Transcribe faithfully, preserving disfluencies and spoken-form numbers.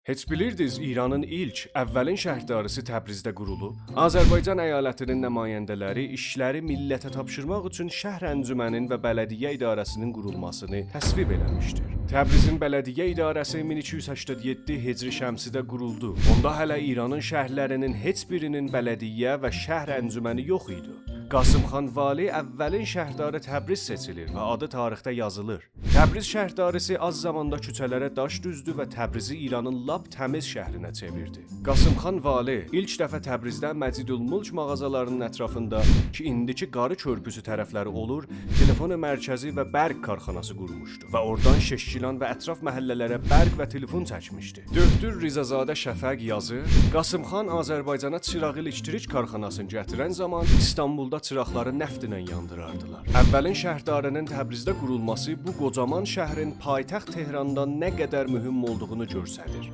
هئچ بیلیردینیز ایرانین ایلک، اولین شهرداری‌سی تبریزده قورولوب؟ آذربایجان ایالتینین نماینده‌لری ایشلری میللته تاپشیرماق اوچون شهر انجمنین و بلدیه اداره‌سینین قورولماسینی تصویب ائله‌میشدیر. تبریزین بلدیه اداره‌سی مین ایکی یوز سکسن یئددی هجری شمسی‌ده قورولدو. اوندا هله ایرانین شهرلرینین هئچ بیرینین بلدیه و شهر انجمنی یوخ ایدی. قاسم‌خان والی اولین شهرداری تبریز سئچیلیر و آدی تاریخده یازیلیر. تبریز شهرداری‌سی آز زاماندا کوچه‌لره داش دوزدو و تبریزی ایرانین لاپ تمیز شهرینه چئویردی. قاسم‌خان والی ایلک دفعه تبریزده مجیدالملک مغازه‌لرینین اطرافیندا، کی ایندیکی قاری کؤرپوسو طرفلری اولور، تلفن مرکزی و برق کارخاناسی قورموشدو و اورادان ششگیلان و اطراف محله‌لره برق و تلفن چکمیشدی. دؤکتور رضازاده شفق یازیر: «قاسم‌خان آذربایجانا چیراغ الکتریک کارخاناسینی گتیرن زامان استانبولدا چیراغلاری نفت ایله یاندیراردیلار.» اولین شهرداری‌نین تبریزده قورولماسی بو قوجامان شهرین پایتخت تهراندان نه قدر مهم اولدوغونو گؤستریر.